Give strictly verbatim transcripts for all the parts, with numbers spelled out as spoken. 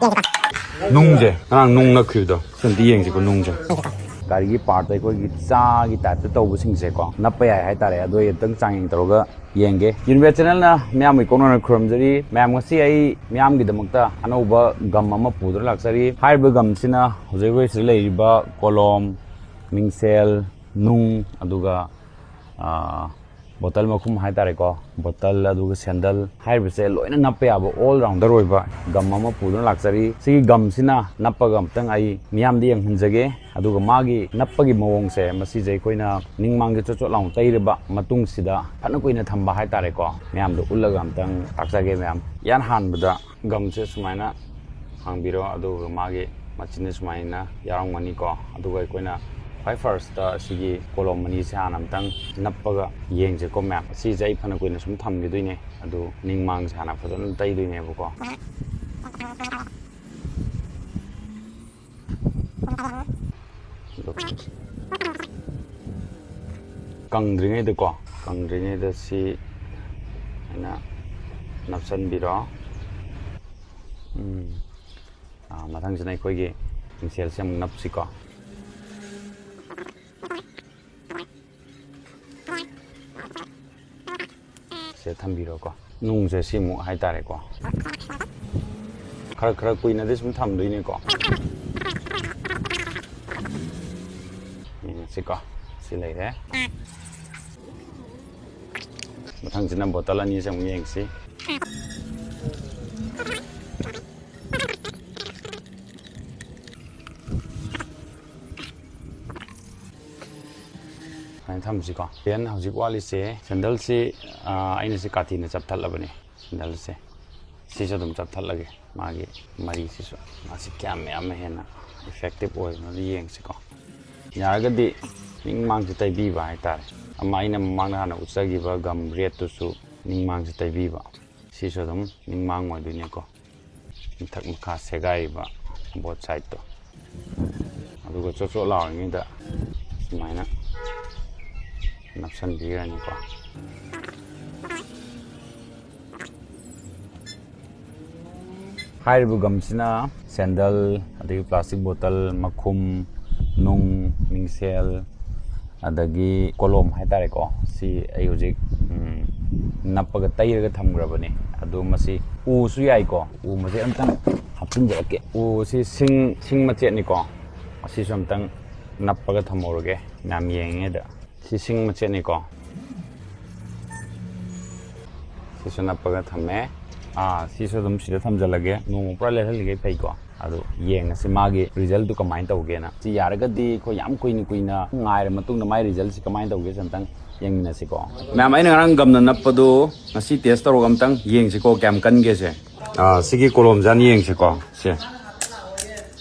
ꯅꯨꯡꯁꯦ, ꯉꯔꯥꯡ ꯅꯨꯡ ꯅꯛꯈꯤꯕꯗꯣ, ꯑꯝꯇ ꯌꯦꯡꯁꯤꯀꯣ ꯅꯨꯡꯁꯦ꯫ ꯒꯥꯔꯤꯒꯤ ꯄꯥꯔꯠꯇ ꯑꯩꯈꯣꯏꯒꯤ ꯆꯥꯒꯤ ꯇꯥꯏꯞꯇ ꯇꯧꯕꯁꯤꯡꯁꯦꯀꯣ ꯅꯞꯄ ꯌꯥꯏ ꯍꯥꯏꯇꯥꯔꯦ꯫ ꯑꯗꯣ ꯑꯩ ꯑꯝꯇꯪ ꯆꯥꯡꯌꯦꯡ ꯇꯧꯔꯒ ꯌꯦꯡꯒꯦ꯫ ꯌꯨꯅꯤꯕꯦꯠ ꯆꯦꯅꯦꯜꯅ ꯃꯌꯥꯝꯒꯤ ꯀꯣꯛꯅꯅ ꯈꯨꯔꯨꯝꯖꯔꯤ꯫ ꯃꯌꯥꯝ, ꯉꯁꯤ ꯑꯩ ꯃꯤꯌꯥꯝꯒꯤꯗꯃꯛꯇ ꯑꯅꯧꯕ ꯒꯝ ꯑꯃ ꯄꯨꯗꯨꯅ ꯂꯥꯛꯆꯔꯤ꯫ ꯍꯥꯏꯔꯤꯕ ꯒꯝꯁꯤꯅ ꯍꯧꯖꯤꯛ ꯑꯩꯈꯣꯏ ꯁꯤꯗ ꯂꯩꯔꯤꯕ ꯀꯣꯂꯣꯝ, ꯃꯤꯡꯁꯦꯜ, ꯅꯨꯡ, ꯑꯗꯨꯒ ꯑꯥ, ꯕꯣꯇꯜ ꯃꯈꯨꯝ ꯍꯥꯏꯇꯥꯔꯦꯀꯣ, ꯕꯣꯇꯜ ꯑꯗꯨꯒ ꯁꯦꯟꯗꯜ ꯍꯥꯏꯔꯤꯕꯁꯦ ꯂꯣꯏꯅ ꯅꯞꯄ ꯌꯥꯕ ꯑꯣꯜ ꯔꯥꯎꯟꯗꯔ ꯑꯣꯏꯕ ꯒꯝ ꯑꯃ ꯄꯨꯗꯨꯅ ꯂꯥꯛꯆꯔꯤ꯫ ꯁꯤꯒꯤ ꯒꯝꯁꯤꯅ ꯅꯞꯄꯒ ꯑꯝꯇꯪ ꯑꯩ ꯃꯤꯌꯥꯝꯗ ꯌꯦꯡꯍꯟꯖꯒꯦ꯫ ꯑꯗꯨꯒ ꯃꯥꯒꯤ ꯅꯞꯄꯒꯤ ꯃꯑꯣꯡꯁꯦ, ꯃꯁꯤꯁꯦ ꯑꯩꯈꯣꯏꯅ ꯅꯤꯡꯃꯥꯡꯁꯦ ꯆꯣꯠ ꯆꯣꯠ ꯂꯥꯎꯅ ꯇꯩꯔꯕ ꯃꯇꯨꯡꯁꯤꯗ ꯐꯅ ꯀꯨꯏꯅ ꯊꯝꯕ ꯍꯥꯏꯇꯥꯔꯦꯀꯣ, ꯃꯌꯥꯝꯗ ꯎꯠꯂꯒ ꯑꯝꯇꯪ ꯇꯥꯛꯆꯒꯦ ꯃꯌꯥꯝ꯫ ꯏꯍꯥꯟ ꯍꯥꯟꯕꯗ ꯒꯝꯁꯦ ꯁꯨꯃꯥꯏꯅ ꯍꯥꯡꯕꯤꯔꯣ, ꯑꯗꯨꯒ ꯃꯥꯒꯤ ꯃꯆꯤꯟꯁꯦ ꯁꯨꯃꯥꯏꯅ ꯌꯥꯎꯔꯝꯒꯅꯤꯀꯣ꯫ ꯑꯗꯨꯒ ꯑꯩꯈꯣꯏꯅ ꯈ꯭ꯋꯥꯏ ꯐꯥꯔꯁꯇ ꯑꯁꯤꯒꯤ ꯀꯣꯂꯣꯝ ꯑꯅꯤꯁꯦ ꯍꯥꯟꯅ ꯑꯝꯇꯪ ꯅꯞꯄꯒ ꯌꯦꯡꯁꯦꯀꯣ ꯃꯌꯥꯝ꯫ ꯑꯁꯤꯁꯦ ꯑꯩ ꯐꯅ ꯀꯨꯏꯅ ꯁꯨꯝ ꯊꯝꯈꯤꯗꯣꯏꯅꯦ, ꯑꯗꯨ ꯅꯤꯡꯃꯥꯡꯁꯦ ꯍꯥꯟꯅ ꯐꯖꯅ ꯇꯩꯗꯣꯏꯅꯦꯕꯀꯣ꯫ ꯑꯗꯨ ꯀꯪꯗ꯭ꯔꯤꯉꯩꯗꯀꯣ, ꯀꯪꯗ꯭ꯔꯤꯉꯩꯗ ꯁꯤ ꯑꯩꯅ ꯅꯞꯁꯟꯕꯤꯔꯣ꯫ ꯎꯝ꯫ ꯑꯥ, ꯃꯊꯪꯁꯤꯅ ꯑꯩꯈꯣꯏꯒꯤ ꯃꯤꯡꯁꯦꯜꯁꯦ ꯑꯃꯨꯛ ꯅꯞꯁꯤꯀꯣ꯫ ꯁꯦ ꯊꯝꯕꯤꯔꯣꯀꯣ꯫ ꯅꯨꯡꯁꯦ ꯁꯤꯃꯨꯛ ꯍꯥꯏꯇꯥꯔꯦꯀꯣ꯫ ꯈꯔ ꯈꯔ ꯀꯨꯏꯅꯗꯤ ꯁꯨꯝ ꯊꯝꯗꯣꯏꯅꯦꯀꯣ꯫ ꯌꯦꯡꯉꯁꯤꯀꯣ꯫ ꯁꯤ ꯂꯩꯔꯦ꯫ ꯃꯊꯪꯁꯤꯅ ꯕꯣꯇꯜ ꯑꯅꯤꯁꯦ ꯑꯃꯨꯛ ꯌꯦꯡꯁꯤ꯫ ꯁꯨꯃꯥꯏꯅ ꯊꯝꯁꯤꯀꯣ꯫ ꯄꯦꯟ ꯍꯧꯖꯤꯛ ꯋꯥꯠꯂꯤꯁꯦ, ꯁꯦꯟꯗꯜꯁꯤ, ꯑꯥ, ꯑꯩꯅ ꯁꯤ ꯀꯥꯇꯤꯅ ꯆꯞꯊꯠꯂꯕꯅꯦ꯫ ꯁꯦꯟꯗꯜꯁꯦ ꯁꯤꯁꯨ ꯑꯗꯨꯝ ꯆꯞꯊꯠꯂꯒꯦ, ꯃꯥꯒꯤ ꯃꯔꯤꯁꯤꯁꯨ꯫ ꯃꯥꯁꯤ ꯀꯌꯥꯝ ꯌꯥꯝꯅ ꯍꯦꯟꯅ ꯏꯐꯦꯛꯇꯤꯞ ꯑꯣꯏꯕꯅꯣꯗꯣ ꯌꯦꯡꯁꯤꯀꯣ꯫ ꯌꯥꯔꯒꯗꯤ ꯅꯤꯡꯃꯥꯡꯁꯤ ꯇꯩꯕꯤꯕ ꯍꯥꯏꯇꯥꯔꯦ꯫ ꯑꯃ ꯑꯩꯅ ꯃꯃꯥꯡꯗ ꯍꯥꯟꯅ ꯎꯠꯆꯈꯤꯕ ꯒꯝ ꯔꯦꯠꯇꯨꯁꯨ ꯅꯤꯡꯃꯥꯡꯁꯤ ꯇꯩꯕꯤꯕ꯫ ꯁꯤꯁꯨ ꯑꯗꯨꯝ ꯅꯤꯡꯃꯥꯡ ꯑꯣꯏꯗꯣꯏꯅꯦꯀꯣ꯫ ꯃꯊꯛ ꯃꯈꯥ ꯁꯦꯒꯥꯏꯔꯤꯕ ꯕꯣꯠ ꯁꯥꯏꯠꯇꯣ꯫ ꯑꯗꯨꯒ ꯆꯣꯠ ꯆꯣꯠ ꯂꯥꯎꯔꯤꯉꯩꯗ ꯁꯨꯃꯥꯏꯅ ꯅꯞꯁꯟꯕꯤꯔꯅꯤꯀꯣ꯫ ꯍꯥꯏꯔꯤꯕ ꯒꯝꯁꯤꯅ ꯁꯦꯟꯗꯜ, ꯑꯗꯒꯤ ꯄ꯭ꯂꯥꯁꯇꯤꯛ ꯕꯣꯇꯜ, ꯃꯈꯨꯝ, ꯅꯨꯡ, ꯃꯤꯡꯁꯦꯜ, ꯑꯗꯒꯤ ꯀꯣꯂꯣꯝ ꯍꯥꯏꯇꯥꯔꯦꯀꯣ, ꯁꯤ ꯑꯩ ꯍꯧꯖꯤꯛ, ꯎꯝ, ꯅꯞꯄꯒ ꯇꯩꯔꯒ ꯊꯝꯈ꯭ꯔꯕꯅꯤ꯫ ꯑꯗꯨ ꯃꯁꯤ ꯎꯁꯨ ꯌꯥꯏꯀꯣ, ꯎ ꯃꯆꯦꯠ ꯑꯝꯇꯪ ꯍꯥꯞꯆꯤꯟꯖꯔꯛꯀꯦ꯫ ꯎꯁꯤ ꯁꯤꯡ, ꯁꯤꯡ ꯃꯆꯦꯠꯅꯤꯀꯣ, ꯑꯁꯤꯁꯨ ꯑꯝꯇꯪ ꯅꯞꯄꯒ ꯊꯝꯍꯧꯔꯒꯦ ꯃꯌꯥꯝ ꯌꯦꯡꯉꯤꯉꯩꯗ꯫ ꯁꯤ ꯁꯤꯡ ꯃꯆꯦꯠꯅꯤꯀꯣ, ꯁꯤꯁꯨ ꯅꯞꯄꯒ ꯊꯝꯃꯦ꯫ ꯑꯥ, ꯁꯤꯁꯨ ꯑꯗꯨꯝ ꯁꯤꯗ ꯊꯝꯖꯤꯜꯂꯒꯦ, ꯅꯣꯡꯃ ꯄꯨꯔꯥ ꯂꯩꯍꯜꯂꯤꯈꯩ ꯐꯩꯀꯣ꯫ ꯑꯗꯨ ꯌꯦꯡꯉꯁꯤ ꯃꯥꯒꯤ ꯔꯤꯖꯜꯇꯨ ꯀꯃꯥꯏꯅ ꯇꯧꯒꯦꯅ꯫ ꯁꯤ ꯌꯥꯔꯒꯗꯤ ꯑꯩꯈꯣꯏ ꯌꯥꯝ ꯀꯨꯏꯅ ꯀꯨꯏꯅ ꯉꯥꯏꯔ ꯃꯇꯨꯡꯗ ꯃꯥꯒꯤ ꯔꯤꯖꯜꯁꯤ ꯀꯃꯥꯏꯅ ꯇꯧꯒꯦꯁꯦ ꯑꯝꯇꯪ ꯌꯦꯡꯃꯤꯟꯅꯁꯤꯀꯣ꯫ ꯃꯌꯥꯝ, ꯑꯩꯅ ꯉꯔꯥꯡ ꯒꯝꯅ ꯅꯞꯄꯗꯨ ꯉꯁꯤ ꯇꯦꯁ ꯇꯧꯔꯒ ꯑꯝꯇꯪ ꯌꯦꯡꯁꯤꯀꯣ, ꯀꯌꯥꯝ ꯀꯟꯒꯦꯁꯦ꯫ ꯑꯥ, ꯁꯤꯒꯤ ꯀꯣꯂꯣꯝꯁꯦ ꯍꯥꯟꯅ ꯌꯦꯡꯁꯤꯀꯣ꯫ ꯁꯦ,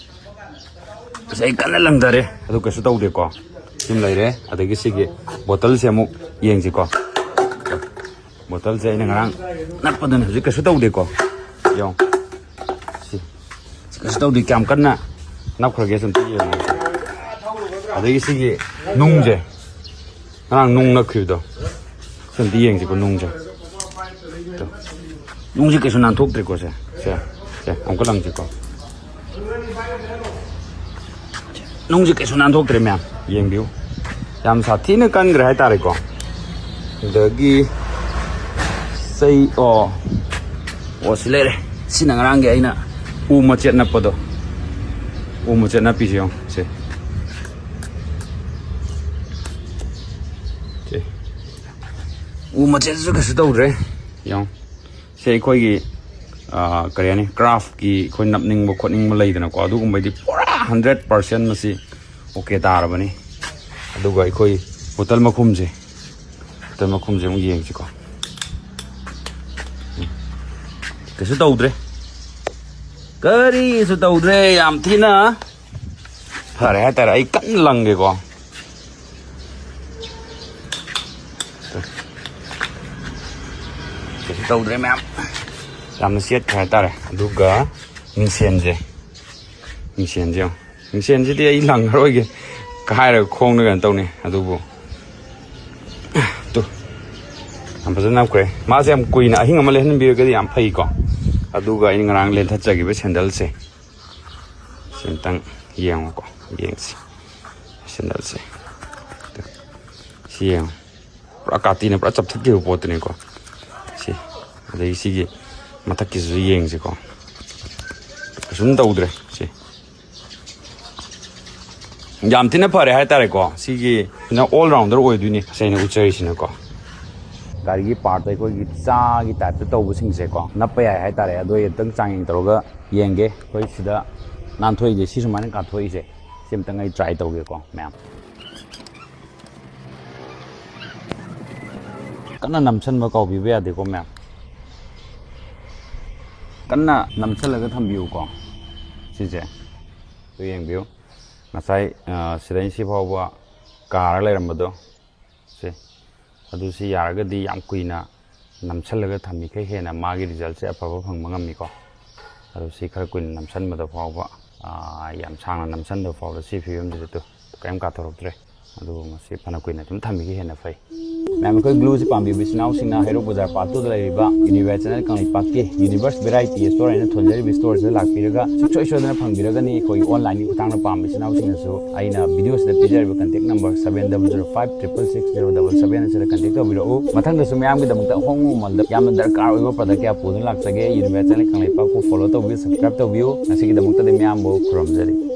ꯉꯁꯥꯏ ꯀꯟꯅ ꯂꯪꯊꯔꯦ, ꯑꯗꯨ ꯀꯩꯁꯨ ꯇꯧꯗꯦꯀꯣ꯫ ꯁꯤꯃ ꯂꯩꯔꯦ꯫ ꯑꯗꯒꯤ ꯁꯤꯒꯤ ꯕꯣꯇꯜꯁꯦ ꯑꯃꯨꯛ ꯌꯦꯡꯁꯤꯀꯣ꯫ ꯕꯣꯇꯜꯁꯦ ꯑꯩꯅ ꯉꯔꯥꯡ ꯅꯞꯄꯗꯨꯅ ꯍꯧꯖꯤꯛ ꯀꯩꯁꯨ ꯇꯧꯗꯦꯀꯣ꯫ ꯌꯦꯡꯉꯣ꯫ ꯁꯤ, ꯁꯤ ꯀꯩꯁꯨ ꯇꯧꯗꯦ꯫ ꯀꯌꯥꯝ ꯀꯟꯅ ꯅꯞꯈ꯭ꯔꯒꯦ ꯑꯝꯇ ꯌꯦꯡꯉꯣ꯫ ꯑꯗꯒꯤ ꯁꯤꯒꯤ ꯅꯨꯡꯁꯦ, ꯉꯔꯥꯡ ꯅꯨꯡ ꯅꯞꯈꯤꯕꯗꯣ, ꯁꯤ ꯑꯝꯇ ꯌꯦꯡꯁꯤꯀꯣ, ꯅꯨꯡꯁꯦ꯫ ꯇꯣ꯫ ꯅꯨꯡꯁꯦ ꯀꯩꯁꯨ ꯅꯥꯟꯊꯣꯛꯇ꯭ꯔꯦꯀꯣ꯫ ꯁꯦ, ꯁꯦ, ꯁꯦ, ꯑꯃꯨꯛꯀ ꯂꯪꯁꯤꯀꯣ꯫ ꯅꯨꯡꯁꯦ ꯀꯩꯁꯨ ꯅꯥꯟꯊꯣꯛꯇ꯭ꯔꯦ ꯃꯌꯥꯝ, ꯌꯦꯡꯕꯤꯌꯨ꯫ ꯌꯥꯝ ꯁꯥꯊꯤꯅ ꯀꯟꯈ꯭ꯔꯦ ꯍꯥꯏꯇꯥꯔꯦꯀꯣ꯫ ꯑꯗꯒꯤ ꯆꯩ, ꯑꯣ, ꯑꯣ, ꯁꯤ ꯂꯩꯔꯦ꯫ ꯁꯤꯅ ꯉꯔꯥꯡꯒꯤ ꯑꯩꯅ ꯎ ꯃꯆꯦꯠ ꯅꯞꯄꯗꯣ, ꯎ ꯃꯆꯦꯠ ꯅꯞꯄꯤꯁꯦ ꯌꯦꯡꯉꯣ꯫ ꯁꯦ, ꯁꯦ, ꯎ ꯃꯆꯦꯠꯁꯨ ꯀꯩꯁꯨ ꯇꯧꯗ꯭ꯔꯦ꯫ ꯌꯦꯡꯉꯣ꯫ ꯁꯦ, ꯑꯩꯈꯣꯏꯒꯤ, ꯑꯥ, ꯀꯔꯤ ꯍꯥꯏꯅꯤ, ꯀ꯭ꯔꯥꯐꯀꯤ ꯑꯩꯈꯣꯏ ꯅꯞꯅꯤꯡꯕ ꯈꯣꯠꯅꯤꯡꯕ ꯂꯩꯗꯅꯀꯣ, ꯑꯗꯨꯒꯨꯝꯕꯩꯗꯤ ꯄꯨꯔꯥ ꯍꯟꯗ꯭ꯔꯦꯠ ꯄꯥꯔꯁꯦꯟ ꯃꯁꯤ ꯑꯣꯀꯦ ꯇꯥꯔꯕꯅꯤ꯫ ꯑꯗꯨꯒ ꯑꯩꯈꯣꯏ ꯕꯣꯇꯜ ꯃꯈꯨꯝꯁꯦ, ꯕꯣꯇꯜ ꯃꯈꯨꯝꯁꯦ ꯑꯃꯨꯛ ꯌꯦꯡꯁꯤꯀꯣ꯫ ꯎꯝ꯫ ꯀꯩꯁꯨ ꯇꯧꯗ꯭ꯔꯦ, ꯀꯔꯤꯁꯨ ꯇꯧꯗ꯭ꯔꯦ꯫ ꯌꯥꯝ ꯊꯤꯅ ꯐꯔꯦ ꯍꯥꯏꯇꯥꯔꯦ꯫ ꯑꯩ ꯀꯟꯅ ꯂꯪꯒꯦꯀꯣ꯫ ꯀꯩꯁꯨ ꯇꯧꯗ꯭ꯔꯦ ꯃꯌꯥꯝ, ꯌꯥꯝꯅ ꯆꯦꯠꯈ꯭ꯔꯦ ꯍꯥꯏꯇꯥꯔꯦ꯫ ꯑꯗꯨꯒ ꯃꯤꯡꯁꯦꯟꯁꯦ, ꯃꯤꯡꯁꯦꯟꯁꯦ ꯌꯦꯡꯉꯣ꯫ ꯃꯤꯡꯁꯦꯟꯁꯤꯗꯤ ꯑꯩ ꯂꯪꯉꯔꯣꯏꯒꯦ, ꯀꯥꯏꯔꯒ ꯈꯣꯡꯅ ꯀꯩꯅꯣ ꯇꯧꯅꯤ꯫ ꯑꯗꯨꯕꯨ ꯇꯨ, ꯌꯥꯝ ꯐꯖꯅ ꯅꯞꯈ꯭ꯔꯦ꯫ ꯃꯥꯁꯦ ꯌꯥꯝ ꯀꯨꯏꯅ ꯑꯍꯤꯡ ꯑꯃ ꯂꯩꯍꯟꯕꯤꯔꯒꯗꯤ ꯌꯥꯝ ꯐꯩꯀꯣ꯫ ꯑꯗꯨꯒ ꯑꯩꯅ ꯉꯔꯥꯡ ꯂꯦꯟꯊꯠꯆꯈꯤꯕ ꯁꯦꯟꯗꯜꯁꯦ, ꯁꯤ ꯑꯝꯇꯪ ꯌꯦꯡꯉꯨꯀꯣ, ꯌꯦꯡꯁꯤ꯫ ꯁꯦꯟꯗꯜꯁꯦ ꯁꯤ ꯌꯦꯡꯉꯨ, ꯄꯨꯔꯥ ꯀꯥꯇꯤꯅ ꯄꯨꯔꯥ ꯆꯞꯊꯠꯈꯤꯕ ꯄꯣꯠꯇꯨꯅꯤꯀꯣ꯫ ꯁꯤ, ꯑꯗꯒꯤ ꯁꯤꯒꯤ ꯃꯊꯛꯀꯤꯁꯤꯁꯨ ꯌꯦꯡꯁꯤꯀꯣ, ꯀꯩꯁꯨꯝ ꯇꯧꯗ꯭ꯔꯦ꯫ ꯁꯤ ꯌꯥꯝ ꯊꯤꯅ ꯐꯔꯦ ꯍꯥꯏꯇꯥꯔꯦꯀꯣ꯫ ꯁꯤꯒꯤꯅ ꯑꯣꯜ ꯔꯥꯎꯟꯗꯔ ꯑꯣꯏꯗꯣꯏꯅꯤ, ꯉꯁꯥꯏ ꯑꯩꯅ ꯎꯠꯆꯔꯤꯁꯤꯅꯀꯣ꯫ ꯒꯥꯔꯤꯒꯤ ꯄꯥꯔꯠꯇ ꯑꯩꯈꯣꯏꯒꯤ ꯆꯥꯒꯤ ꯇꯥꯏꯞꯇ ꯇꯧꯕꯁꯤꯡꯁꯦꯀꯣ, ꯅꯞꯄ ꯌꯥꯏ ꯍꯥꯏꯇꯥꯔꯦ꯫ ꯑꯗꯣ ꯑꯩ ꯑꯝꯇꯪ ꯆꯥꯡꯌꯦꯡ ꯇꯧꯔꯒ ꯌꯦꯡꯒꯦ꯫ ꯑꯩꯈꯣꯏ ꯁꯤꯗ ꯅꯥꯟꯊꯣꯛꯏꯁꯦ, ꯁꯤ ꯁꯨꯃꯥꯏꯅ ꯀꯥꯊꯣꯛꯏꯁꯦ, ꯁꯤ ꯑꯝꯇꯪ ꯑꯩ ꯇ꯭ꯔꯥꯏ ꯇꯧꯒꯦꯀꯣ ꯃꯌꯥꯝ꯫ ꯀꯟꯅ ꯅꯝꯁꯟꯕ ꯀꯥꯎꯕꯤꯕ ꯌꯥꯗꯦꯀꯣ ꯃꯌꯥꯝ꯫ ꯀꯟꯅ ꯅꯝꯁꯜꯂꯒ ꯊꯝꯕꯤꯌꯨꯀꯣ꯫ ꯁꯤꯁꯦ ꯑꯗꯨ ꯌꯦꯡꯕꯤꯌꯨ꯫ ꯉꯁꯥꯏ, ꯑ, ꯁꯤꯗꯩ ꯁꯤ ꯐꯥꯎꯕ ꯀꯥꯔ ꯂꯩꯔꯝꯕꯗꯣ, ꯁꯦ, ꯑꯗꯨ ꯁꯤ ꯌꯥꯔꯒꯗꯤ ꯌꯥꯝ ꯀꯨꯏꯅ ꯅꯝꯁꯜꯂꯒ ꯊꯝꯃꯤꯈꯩ ꯍꯦꯟꯅ ꯃꯥꯒꯤ ꯔꯤꯖꯜꯁꯦ ꯑꯐꯕ ꯐꯪꯕ ꯉꯝꯃꯤꯀꯣ꯫ ꯑꯗꯨ ꯁꯤ ꯈꯔ ꯀꯨꯏꯅ ꯅꯝꯁꯟꯕꯗ ꯐꯥꯎꯕ, ꯑ, ꯌꯥꯝ ꯁꯥꯡꯅ ꯅꯝꯁꯟꯗꯕ ꯐꯥꯎꯕꯗ ꯁꯤ ꯐꯤꯕꯝꯁꯤꯗ ꯇꯨ ꯀꯔꯤꯝ ꯀꯥꯊꯣꯔꯛꯇ꯭ꯔꯦ꯫ ꯑꯗꯨꯕꯨ ꯃꯁꯤ ꯐꯅ ꯀꯨꯏꯅ ꯑꯗꯨꯝ ꯊꯝꯕꯤꯈꯤ ꯍꯦꯟꯅ ꯐꯩ꯫ ꯃꯌꯥꯝ, ꯑꯩꯈꯣꯏ ꯒ꯭ꯂꯨꯁꯤ ꯄꯥꯝꯕꯤꯕ ꯏꯆꯤꯟ ꯏꯅꯥꯎꯁꯤꯡꯅ ꯍꯩꯔꯣꯛ ꯕꯖꯥꯔ ꯄꯥꯔꯠ ꯇꯨꯗ ꯂꯩꯔꯤꯕ ꯌꯨꯅꯤꯚꯔꯁꯦꯜ ꯀꯪꯂꯩꯄꯥꯛꯀꯤ ꯌꯨꯅꯤꯚꯔꯁ ꯚꯦꯔꯥꯏꯇꯤ ꯁ꯭ꯇꯣꯔ ꯍꯥꯏꯅ ꯊꯣꯟꯖꯔꯤꯕ ꯁ꯭ꯇꯣꯔꯁꯤꯗ ꯂꯥꯛꯄꯤꯔꯒ ꯁꯨꯡꯁꯣꯏ ꯁꯣꯏꯗꯅ ꯐꯪꯕꯤꯔꯒꯅꯤ꯫ ꯑꯩꯈꯣꯏꯒꯤ ꯑꯣꯟꯂꯥꯏꯟꯒꯤ ꯈꯨꯊꯥꯡꯗ ꯄꯥꯝꯕ ꯏꯆꯤꯟ ꯏꯅꯥꯎꯁꯤꯡꯅꯁꯨ ꯑꯩꯅ ꯚꯤꯗꯤꯑꯣꯁꯤꯗ ꯄꯤꯖꯔꯤꯕ contact number seven double zero five triple six zero double seven ꯑꯁꯤꯗ ꯀꯟꯇꯦꯛ ꯇꯧꯕꯤꯔꯛꯎ꯫ ꯃꯊꯪꯗꯁꯨ ꯃꯌꯥꯝꯒꯤꯗꯃꯛꯇ ꯑꯍꯣꯡꯕ ꯃꯃꯜꯗ ꯌꯥꯝꯅ ꯗꯔꯀꯥꯔ ꯑꯣꯏꯕ ꯄ꯭ꯔꯗꯛ ꯀꯌꯥ ꯄꯨꯗꯨꯅ ꯂꯥꯛꯆꯒꯦ꯫ ꯌꯨꯅꯤꯚꯔꯁꯦꯜ ꯀꯪꯂꯩꯄꯥꯛꯄꯨ ꯐꯣꯂꯣ ꯇꯧꯕꯤꯌꯨ, ꯁꯕꯁꯀ꯭ꯔꯥꯏꯕ ꯇꯧꯕꯤꯌꯨ꯫ ꯉꯁꯤꯒꯤꯗꯃꯛꯇꯗꯤ ꯃꯌꯥꯝꯕꯨ ꯈꯨꯔꯨꯝꯖꯔꯤ꯫